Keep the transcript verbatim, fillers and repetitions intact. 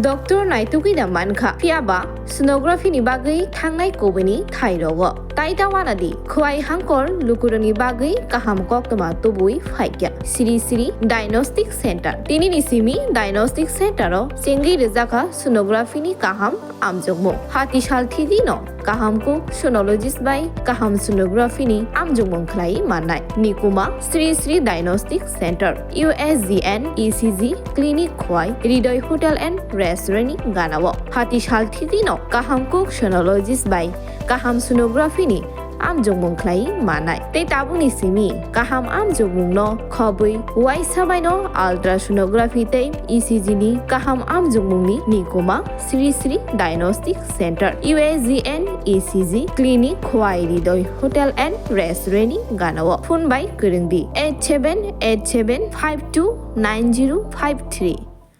Doctor naitugwi da mankha, phiyaba sonography ni bagwi thangnai kubuni thairogo. Tai ta wana di, khwai hangkor lukurokni bagwi kaham koktwma tubui phaikya. Sri Sri Diagnostic Center. Tinini simi Diagnostic Center o chengwi rwjakha sonography ni kaham amjokmung. Hati sal thidi no kaham kuk sonologist bai kaham sonography ni amjokmung khlai mannai. Nikuma Sri Sri Diagnostic Center, U S G N E C G clinic khwai Hridoy Hotel and Restaurant ni ganao. Hati sal thidi no kaham kuk sonologist bai kaham sonography ni amjokmung khlai mannai. Tei tabukni simi kaham amjokmung no khobwi uaisa bai no ultrasonography tei E C G ni kaham amjokmung ni nikuma Sri Sri Diagnostic Center, U S G N E C G clinic khwai Hridoy Hotel and Restaurant ni ganao. Phone bai kwrwng di eight seven eight seven five two nine zero five three.